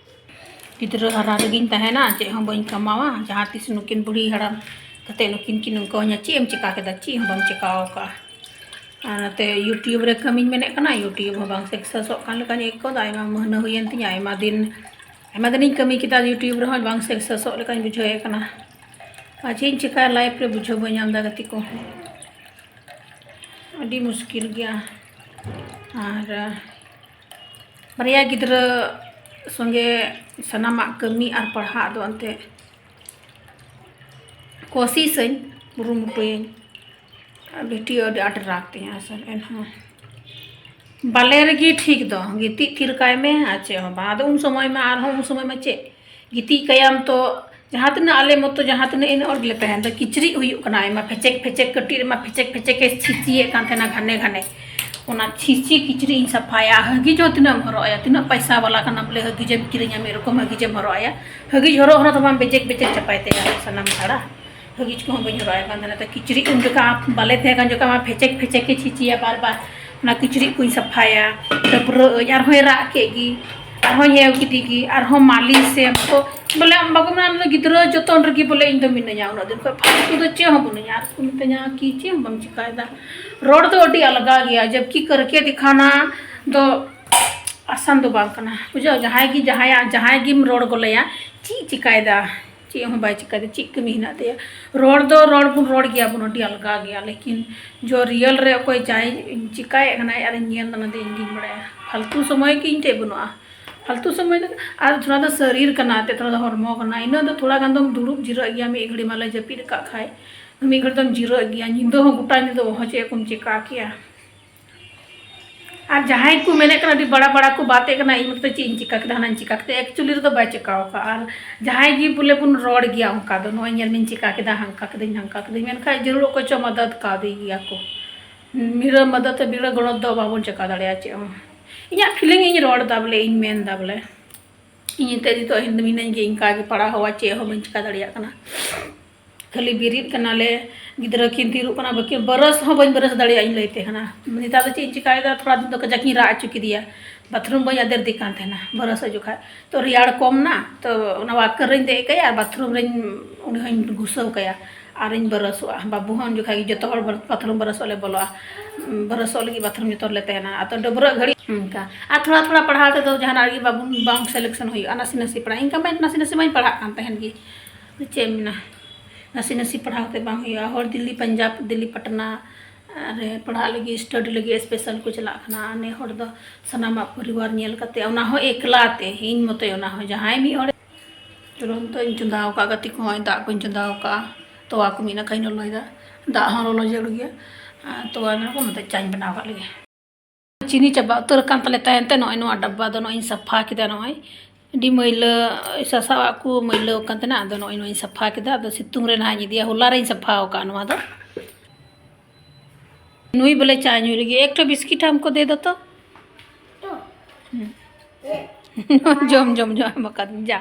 ᱜᱤᱫᱽᱨᱟᱹ ᱦᱟᱨᱟ ᱨᱮᱜᱮᱧ ᱛᱟᱦᱮᱱᱟ, ᱪᱮᱫ ᱦᱚᱸ ᱵᱟᱹᱧ ᱠᱟᱢᱟᱣᱟ᱾ ᱡᱟᱦᱟᱸ ᱛᱤᱥ ᱱᱩᱠᱤᱱ ᱵᱩᱲᱦᱤ ᱦᱟᱲᱟᱢ ᱠᱟᱛᱮ ᱱᱩᱠᱤᱱ ᱠᱤᱱ ᱱᱚᱝᱠᱟᱣᱟᱧᱟ, "ᱪᱮᱫ ᱮᱢ ᱪᱮᱠᱟ ᱠᱮᱫᱟ? ᱪᱮᱫ ᱦᱚᱸ ᱵᱟᱢ ᱪᱮᱠᱟᱣ ᱟᱠᱟᱫᱼᱟ?" ᱟᱨ ᱱᱚᱛᱮ YouTube ᱨᱮ ᱠᱟᱹᱢᱤᱧ ᱢᱮᱱᱮᱫ ᱠᱟᱱᱟ, YouTube ᱦᱚᱸ ᱵᱟᱝ ᱥᱟᱠᱥᱮᱥᱚᱜ ᱠᱟᱱ ᱞᱮᱠᱟᱧ ᱟᱹᱭᱠᱟᱹᱣ ᱮᱫᱟ᱾ ᱟᱭᱢᱟ ᱢᱟᱹᱦᱱᱟᱹ ᱦᱩᱭᱮᱱ ᱛᱤᱧᱟ, ᱟᱭᱢᱟ ᱫᱤᱱ, ᱟᱭᱢᱟ ᱫᱤᱱᱤᱧ ᱠᱟᱹᱢᱤ ᱠᱮᱫᱟ YouTube ᱨᱮᱦᱚᱸ, ᱵᱟᱝ ᱥᱟᱠᱥᱮᱥᱚᱜ ᱞᱮᱠᱟᱧ ᱵᱩᱡᱷᱟᱹᱣᱮᱫ ᱠᱟᱱᱟ᱾ ᱟᱨ ᱪᱮᱫ ᱤᱧ ᱪᱮᱠᱟᱭᱟ, ᱞᱟᱭᱤᱯᱷ ᱨᱮ ᱵᱩᱡᱷᱟᱹᱣ ᱵᱟᱹᱧ ᱧᱟᱢ ᱮᱫᱟ ᱜᱟᱛᱮ ᱠᱚ, ᱟᱹᱰᱤ ᱢᱩᱥᱠᱤᱞ ᱜᱮᱭᱟ᱾ ᱟᱨ ᱵᱟᱨᱭᱟ ᱜᱤᱫᱽᱨᱟᱹ ᱥᱚᱸᱜᱮ ᱥᱟᱱᱟᱢᱟᱜ ᱠᱟᱹᱢᱤ ᱟᱨ ᱯᱟᱲᱦᱟᱜ ᱫᱚ ᱮᱱᱛᱮᱫ ᱠᱳᱥᱤᱥᱟᱹᱧ, ᱠᱩᱨᱩᱢᱩᱴᱩᱭᱟᱹᱧ᱾ ᱵᱤᱴᱤ ᱟᱹᱰᱤ ᱟᱸᱴ ᱨᱟᱜᱽ ᱛᱤᱧᱟᱹ ᱟᱥᱚᱞ, ᱮᱱᱦᱚᱸ ᱵᱟᱞᱮ ᱨᱮᱜᱮ ᱴᱷᱤᱠ ᱫᱚ, ᱜᱤᱛᱤᱡ ᱛᱷᱤᱨ ᱠᱟᱭ ᱢᱮ ᱟᱨ ᱪᱮᱫ ᱦᱚᱸ ᱵᱟᱝ᱾ ᱟᱫᱚ ᱩᱱ ᱥᱚᱢᱚᱭ ᱢᱟ, ᱟᱨᱦᱚᱸ ᱩᱱ ᱥᱚᱢᱚᱭ ᱢᱟ ᱪᱮᱫ, ᱜᱤᱛᱤᱡ ᱠᱟᱭᱟᱢ ᱛᱚ, ᱡᱟᱦᱟᱸ ᱛᱤᱱᱟᱹᱜ ᱟᱞᱮ ᱢᱚᱛᱚ ᱡᱟᱦᱟᱸ ᱛᱤᱱᱟᱹᱜ ᱮᱱ ᱦᱚᱲ ᱜᱮᱞᱮ ᱛᱟᱦᱮᱱ ᱫᱚ, ᱠᱤᱪᱨᱤᱡ ᱦᱩᱭᱩᱜ ᱠᱟᱱᱟ ᱟᱭᱢᱟ ᱯᱷᱮᱪᱮᱠ ᱯᱷᱮᱪᱮᱠ, ᱠᱟᱹᱴᱤᱡ ᱨᱮᱢᱟ ᱯᱷᱮᱪᱮᱠ ᱯᱷᱮᱪᱮᱠ ᱮ ᱪᱷᱤᱪᱤᱭᱮᱫ ᱠᱟᱱ ᱛᱟᱦᱮᱱᱟ ᱜᱷᱟᱱᱮ ᱜᱷᱟᱱᱮ᱾ ᱚᱱᱟ ᱪᱷᱤᱪᱤ ᱠᱤᱪᱨᱤᱡ ᱤᱧ ᱥᱟᱯᱷᱟᱭᱟ, ᱦᱟᱹᱜᱤᱡ ᱦᱚᱸ ᱛᱤᱱᱟᱹᱜ ᱮᱢ ᱦᱚᱨᱚᱜ ᱟᱭᱟ, ᱛᱤᱱᱟᱹᱜ ᱯᱟᱭᱥᱟ ᱵᱟᱞᱟ ᱠᱟᱱᱟᱢ ᱵᱚᱞᱮ ᱦᱟᱹᱜᱤᱡ ᱮᱢ ᱠᱤᱨᱤᱧᱟ, ᱢᱤᱫ ᱨᱚᱠᱚᱢ ᱦᱟᱹᱜᱤᱡ ᱮᱢ ᱦᱚᱨᱚᱜ ᱟᱭᱟ, ᱦᱟᱹᱜᱤᱡ ᱦᱚᱨᱚᱜ ᱦᱚᱨᱚᱜ ᱛᱟᱢᱟᱢ ᱵᱮᱡᱮᱠ ᱵᱮᱡᱮᱠ ᱪᱟᱯᱟᱭ ᱛᱟᱭᱟ ᱥᱟᱱᱟᱢ ᱡᱷᱟᱲᱟ᱾ ᱦᱟᱹᱜᱤᱡ ᱠᱚᱦᱚᱸ ᱵᱟᱹᱧ ᱦᱚᱨᱚᱜ ᱟᱭ ᱠᱟᱱ ᱛᱟᱦᱮᱱᱟ᱾ ᱛᱚ ᱠᱤᱪᱨᱤᱡ ᱩᱱ ᱡᱚᱠᱷᱟ ᱵᱟᱞᱮ ᱛᱟᱦᱮᱸ ᱠᱟᱱ ᱡᱚᱠᱷᱟ ᱢᱟ ᱯᱷᱮᱪᱮᱠ ᱯᱷᱮᱪᱮᱠ ᱮ ᱪᱷᱤᱪᱤᱭᱟ ᱵᱟᱨ ᱵᱟᱨ᱾ ᱚᱱᱟ ᱠᱤᱪᱨᱤᱡ ᱠᱚᱧ ᱥᱟᱯᱷᱟᱭᱟ, ᱰᱟᱹᱵᱽᱨᱟᱹᱜ ᱟᱹᱧ, ᱟᱨᱦᱚᱸᱭ ᱨᱟᱜ ᱠᱮᱫ ᱜᱮ, ᱟᱨᱦᱚᱸ ᱧᱮᱣ ᱠᱮᱫᱮ ᱜᱮ, ᱟᱨᱦᱚᱸ ᱢᱟᱹᱞᱤᱥ ᱮᱢ᱾ ᱛᱚ ᱵᱚᱞᱮ ᱟᱢ ᱵᱟᱠᱚ ᱢᱮᱱᱟ, ᱟᱢ ᱫᱚ ᱜᱤᱫᱽᱨᱟᱹ ᱡᱚᱛᱚᱱ ᱨᱮᱜᱮ ᱵᱚᱞᱮ ᱤᱧ ᱫᱚ ᱢᱤᱱᱟᱹᱧᱟ, ᱩᱱᱟᱹᱜ ᱫᱤᱱ ᱠᱷᱚᱱ ᱯᱷᱟᱞᱛᱩ ᱫᱚ ᱪᱮᱫ ᱦᱚᱸ ᱵᱟᱹᱱᱩᱧᱟ᱾ ᱟᱨ ᱠᱚ ᱢᱤᱛᱟᱹᱧᱟ ᱠᱤ ᱪᱮᱫ ᱦᱚᱸ ᱵᱟᱢ ᱪᱤᱠᱟᱭᱮᱫᱟ᱾ ᱨᱚᱲ ᱫᱚ ᱟᱹᱰᱤ ᱟᱞᱜᱟ ᱜᱮᱭᱟ, ᱡᱚᱵᱠᱤ ᱠᱟᱨᱠᱮ ᱫᱤᱠᱷᱟᱱᱟ ᱫᱚ ᱟᱥᱟᱱ ᱫᱚ ᱵᱟᱝ ᱠᱟᱱᱟ, ᱵᱩᱡᱷᱟᱹᱣ᱾ ᱡᱟᱦᱟᱸᱭ ᱜᱮ ᱡᱟᱦᱟᱸᱭᱟᱜ, ᱡᱟᱦᱟᱸᱭ ᱜᱮᱢ ᱨᱚᱲ ᱜᱚᱞᱮᱭᱟ, ᱪᱮᱫ ᱪᱤᱠᱟᱭᱮᱫᱟ? ᱪᱮᱫ ᱦᱚᱸ ᱵᱟᱭ ᱪᱤᱠᱟᱭᱮᱫᱟ, ᱪᱮᱫ ᱠᱟᱹᱢᱤ ᱦᱮᱱᱟᱜ ᱛᱟᱭᱟ? ᱨᱚᱲ ᱫᱚ ᱨᱚᱲ ᱵᱚᱱ ᱨᱚᱲ ᱜᱮᱭᱟ ᱵᱚᱱ, ᱟᱹᱰᱤ ᱟᱞᱜᱟ ᱜᱮᱭᱟ, ᱞᱮᱠᱤᱱ ᱡᱚ ᱨᱤᱭᱮᱞ ᱨᱮ ᱚᱠᱚᱭ ᱡᱟᱭ ᱪᱤᱠᱟᱭᱮᱫ ᱠᱟᱱᱟᱭ ᱟᱨᱤᱧ ᱧᱮᱞ ᱫᱟ, ᱚᱱᱟ ᱫᱚ ᱤᱧ ᱜᱤᱧ ᱵᱟᱲᱟᱭᱟ᱾ ᱯᱷᱟᱞᱛᱩ ᱥᱚᱢᱚᱭ ᱜᱮ ᱤᱧ ᱴᱷᱮᱡ ᱵᱟᱹᱱᱩᱜᱼᱟ᱾ ᱯᱷᱟᱞᱛᱩ ᱥᱚᱢᱚᱭ ᱫᱚ, ᱟᱨ ᱛᱷᱚᱲᱟ ᱫᱚ ᱥᱟᱹᱨᱤᱨ ᱠᱟᱱᱟ, ᱮᱱᱛᱮᱫ ᱛᱷᱚᱲᱟ ᱫᱚ ᱦᱚᱲᱢᱚ ᱠᱟᱱᱟ, ᱤᱱᱟᱹ ᱫᱚ ᱛᱷᱚᱲᱟ ᱜᱟᱱ ᱫᱚᱢ ᱫᱩᱲᱩᱵ ᱡᱤᱨᱟᱹᱜ ᱜᱮᱭᱟ, ᱢᱤᱫ ᱜᱷᱟᱹᱲᱤ ᱢᱟᱞᱮ ᱡᱟᱹᱯᱤᱫ ᱟᱠᱟᱫ ᱠᱷᱟᱡ ᱢᱤᱫ ᱜᱷᱟᱹᱲᱤ ᱫᱚᱢ ᱡᱤᱨᱟᱹᱜ ᱜᱮᱭᱟ, ᱧᱤᱫᱟᱹ ᱦᱚᱸ ᱜᱚᱴᱟ ᱧᱤᱫᱟᱹ ᱚᱦᱚ ᱪᱮᱫ ᱠᱚᱢ ᱪᱮᱠᱟ ᱠᱮᱭᱟ᱾ ᱟᱨ ᱡᱟᱦᱟᱸᱭ ᱠᱚ ᱢᱮᱱᱮᱫ ᱠᱟᱱᱟ, ᱟᱹᱰᱤ ᱵᱟᱲᱟ ᱵᱟᱲᱟ ᱠᱚ ᱵᱟᱛᱮᱫ ᱠᱟᱱᱟ, ᱤᱧ ᱢᱚᱛᱚ ᱪᱮᱫ ᱤᱧ ᱪᱤᱠᱟ ᱠᱮᱫᱟ, ᱦᱟᱱᱟᱧ ᱪᱤᱠᱟ ᱠᱮᱫᱟ, ᱮᱠᱪᱩᱭᱮᱞᱤ ᱨᱮᱫᱚ ᱵᱟᱭ ᱪᱤᱠᱟᱣ ᱠᱟᱜᱼᱟ᱾ ᱟᱨ ᱡᱟᱦᱟᱸᱭ ᱜᱮ ᱵᱚᱞᱮ ᱵᱚᱱ ᱨᱚᱲ ᱜᱮᱭᱟ ᱚᱱᱠᱟ ᱫᱚ, ᱱᱚᱜᱼᱚᱭ ᱧᱮᱞ ᱢᱮᱧ ᱪᱤᱠᱟ ᱠᱮᱫᱟ, ᱦᱟᱱᱠᱟ ᱠᱮᱫᱟᱹᱧ, ᱱᱟᱝᱠᱟ ᱠᱮᱫᱟᱹᱧ, ᱢᱮᱱᱠᱷᱟᱡ ᱡᱟᱹᱨᱩᱲ ᱚᱠᱚᱭ ᱪᱚ ᱢᱟᱫᱟᱫ ᱠᱟᱣᱫᱮ ᱜᱮᱭᱟ ᱠᱚ᱾ ᱵᱤᱱᱟᱹ ᱢᱟᱫᱟᱫ ᱛᱮ, ᱵᱤᱱᱟᱹ ᱜᱚᱲᱚ ᱫᱚ ᱵᱟᱵᱚᱱ ᱪᱤᱠᱟ ᱫᱟᱲᱮᱭᱟᱜᱼᱟ ᱪᱮᱫ ᱦᱚᱸ᱾ ᱤᱧᱟᱹᱜ ᱯᱷᱤᱞᱤᱝ ᱤᱧ ᱨᱚᱲ ᱮᱫᱟ ᱵᱚᱞᱮ, ᱤᱧ ᱢᱮᱱ ᱮᱫᱟ ᱵᱚᱞᱮ, ᱤᱧ ᱮᱱᱛᱮᱫ ᱱᱤᱛᱚᱜ ᱤᱧ ᱫᱚ ᱢᱤᱱᱟᱹᱧ ᱜᱮ, ᱤᱱᱠᱟ ᱜᱮ ᱯᱟᱲᱟᱣ ᱦᱚᱣᱟ, ᱪᱮᱫ ᱦᱚᱸ ᱵᱟᱹᱧ ᱪᱤᱠᱟ ᱫᱟᱲᱮᱭᱟᱜ ᱠᱟᱱᱟ᱾ ᱠᱷᱟᱹᱞᱤ ᱵᱮᱨᱮᱫ ᱠᱟᱱᱟᱞᱮ, ᱜᱤᱫᱽᱨᱟᱹ ᱠᱤᱱ ᱛᱤᱨᱩᱜ ᱠᱟᱱᱟ, ᱵᱟᱹᱠᱤᱱ ᱵᱨᱟᱥ ᱦᱚᱸ ᱵᱟᱹᱧ ᱵᱨᱟᱥ ᱫᱟᱲᱮᱭᱟᱜᱼᱟ, ᱤᱧ ᱞᱟᱹᱭ ᱛᱮ ᱠᱟᱱᱟ᱾ ᱱᱮᱛᱟᱨ ᱫᱚ ᱪᱮᱫ ᱤᱧ ᱪᱤᱠᱟᱭᱮᱫᱟ, ᱛᱷᱚᱲᱟ ᱫᱤᱱ ᱫᱚ ᱠᱟᱡᱟᱠ ᱤᱧ ᱨᱟᱜ ᱦᱚᱪᱚ ᱠᱮᱫᱮᱭᱟ, ᱵᱟᱛᱷᱨᱩᱢ ᱵᱟᱹᱧ ᱟᱫᱮᱨ ᱫᱮ ᱠᱟᱱ ᱛᱟᱦᱮᱱᱟ ᱵᱨᱟᱥ ᱡᱚᱠᱷᱟᱡ᱾ ᱛᱚ ᱨᱮᱭᱟᱲ ᱠᱚᱢ ᱱᱟ, ᱛᱚ ᱚᱱᱟ ᱣᱟᱠᱟᱨ ᱨᱮᱧ ᱫᱮᱡ ᱠᱟᱭᱟ ᱟᱨ ᱵᱟᱛᱷᱨᱩᱢ ᱨᱮᱧ, ᱩᱱᱤ ᱦᱚᱧ ᱜᱷᱩᱥᱟᱹᱣ ᱠᱟᱭᱟ ᱟᱨᱤᱧ ᱵᱨᱟᱥᱚᱜᱼᱟ᱾ ᱵᱟᱹᱵᱩ ᱦᱚᱸ ᱩᱱ ᱡᱚᱠᱷᱟᱡ ᱜᱮ ᱡᱚᱛᱚ ᱦᱚᱲ ᱵᱟᱛᱷᱨᱩᱢ ᱵᱨᱟᱥᱚᱜ ᱞᱮ ᱵᱚᱞᱚᱜᱼᱟ, ᱵᱨᱟᱥᱚᱜ ᱞᱟᱹᱜᱤᱫ ᱵᱟᱛᱷᱨᱩᱢ ᱡᱚᱛᱚ ᱨᱮᱞᱮ ᱛᱟᱦᱮᱱᱟ᱾ ᱟᱫᱚ ᱰᱟᱹᱵᱽᱨᱟᱹᱜ ᱜᱷᱟᱹᱲᱤᱡ ᱚᱱᱠᱟ᱾ ᱟᱨ ᱛᱷᱚᱲᱟ ᱛᱷᱚᱲᱟ ᱯᱟᱲᱦᱟᱣ ᱛᱮᱫᱚ ᱡᱟᱦᱟᱱᱟᱜ ᱨᱮᱜᱮ ᱵᱟᱵᱚᱱ, ᱵᱟᱝ ᱥᱤᱞᱮᱠᱥᱚᱱ ᱦᱩᱭᱩᱜᱼᱟ, ᱱᱟᱥᱮ ᱱᱟᱥᱮ ᱯᱟᱲᱦᱟᱜ, ᱤᱱᱠᱟ ᱢᱟ ᱱᱟᱥᱮ ᱱᱟᱥᱮ ᱢᱟᱧ ᱯᱟᱲᱦᱟᱜ ᱠᱟᱱ ᱛᱟᱦᱮᱱ ᱜᱮ᱾ ᱪᱮᱫ ᱮᱢ ᱢᱮᱱᱟ, ᱱᱟᱥᱮ ᱱᱟᱥᱮ ᱯᱟᱲᱦᱟᱣ ᱠᱟᱛᱮ ᱵᱟᱝ ᱦᱩᱭᱩᱜᱼᱟ᱾ ᱦᱚᱲ ᱫᱤᱞᱞᱤ, ᱯᱟᱧᱡᱟᱵᱽ, ᱫᱤᱞᱞᱤ, ᱯᱟᱴᱱᱟ ᱨᱮ ᱯᱟᱲᱦᱟᱜ ᱞᱟᱹᱜᱤᱫ, ᱥᱴᱟᱰᱤ ᱞᱟᱹᱜᱤᱫ ᱥᱯᱮᱥᱟᱞ ᱠᱚ ᱪᱟᱞᱟᱜ ᱠᱟᱱᱟ᱾ ᱟᱨ ᱱᱮ ᱦᱚᱲ ᱫᱚ ᱥᱟᱱᱟᱢᱟᱜ ᱯᱚᱨᱤᱵᱟᱨ ᱧᱮᱞ ᱠᱟᱛᱮ, ᱚᱱᱟ ᱦᱚᱸ ᱮᱠᱞᱟ ᱛᱮ, ᱤᱧ ᱢᱚᱛᱚ, ᱚᱱᱟ ᱦᱚᱸ ᱡᱟᱦᱟᱸᱭ ᱢᱤᱫ ᱦᱚᱲ᱾ ᱛᱩᱨᱟᱹᱱᱛ ᱤᱧ ᱪᱚᱸᱫᱟ ᱟᱠᱟᱫ, ᱜᱟᱛᱮ ᱠᱚᱦᱚᱸ ᱫᱟᱜ ᱠᱚᱧ ᱪᱚᱸᱫᱟ ᱟᱠᱟᱫᱼᱟ, ᱛᱚᱣᱟ ᱠᱚ ᱢᱤᱫ ᱱᱟᱠᱷᱟᱧ ᱞᱚᱞᱚᱭᱮᱫᱟ, ᱫᱟᱜ ᱦᱚᱸ ᱞᱚᱞᱚ ᱡᱟᱹᱨᱩᱲ ᱜᱮᱭᱟ᱾ ᱟᱨ ᱛᱚᱣᱟ ᱱᱚᱣᱟ ᱠᱚ ᱢᱚᱛᱚ ᱪᱟᱧ ᱵᱮᱱᱟᱣ ᱠᱟᱜ ᱞᱮᱜᱮ᱾ ᱪᱤᱱᱤ ᱪᱟᱵᱟ ᱩᱛᱟᱹᱨ ᱟᱠᱟᱱ ᱛᱟᱞᱮ ᱛᱟᱦᱮᱱ ᱛᱮ, ᱱᱚᱜᱼᱚᱭ ᱱᱚᱣᱟ ᱰᱟᱵᱵᱟ ᱫᱚ ᱱᱚᱜᱼᱚᱭ ᱤᱧ ᱥᱟᱯᱷᱟ ᱠᱮᱫᱟ᱾ ᱱᱚᱜᱼᱚᱭ ᱟᱹᱰᱤ ᱢᱟᱹᱭᱞᱟᱹ, ᱥᱟᱥᱟᱣᱟᱜ ᱠᱚ ᱢᱟᱹᱭᱞᱟᱹ ᱟᱠᱟᱱ ᱛᱟᱦᱮᱱᱟ, ᱟᱫᱚ ᱱᱚᱜᱼᱚᱭ ᱱᱚᱣᱟᱧ ᱥᱟᱯᱷᱟ ᱠᱮᱫᱟ᱾ ᱟᱫᱚ ᱥᱤᱛᱩᱝ ᱨᱮ ᱱᱟᱦᱟᱜ ᱤᱧ ᱤᱫᱤᱭᱟ, ᱦᱚᱞᱟ ᱨᱮᱧ ᱥᱟᱯᱷᱟ ᱟᱠᱟᱫᱼᱟ ᱱᱚᱣᱟ ᱫᱚ᱾ ᱱᱩᱭ ᱵᱚᱞᱮ ᱪᱟ ᱧᱩᱭ ᱞᱟᱹᱜᱤᱫ, ᱮᱠᱴᱩ ᱵᱤᱥᱠᱤᱴ ᱦᱟᱢᱠᱚ ᱫᱮ ᱫᱚ ᱛᱚ᱾ ᱦᱩᱸ᱾ ᱡᱚᱢ, ᱡᱚᱢ, ᱡᱚᱢ ᱮᱢ ᱟᱠᱟᱫᱤᱧ, ᱡᱟ᱾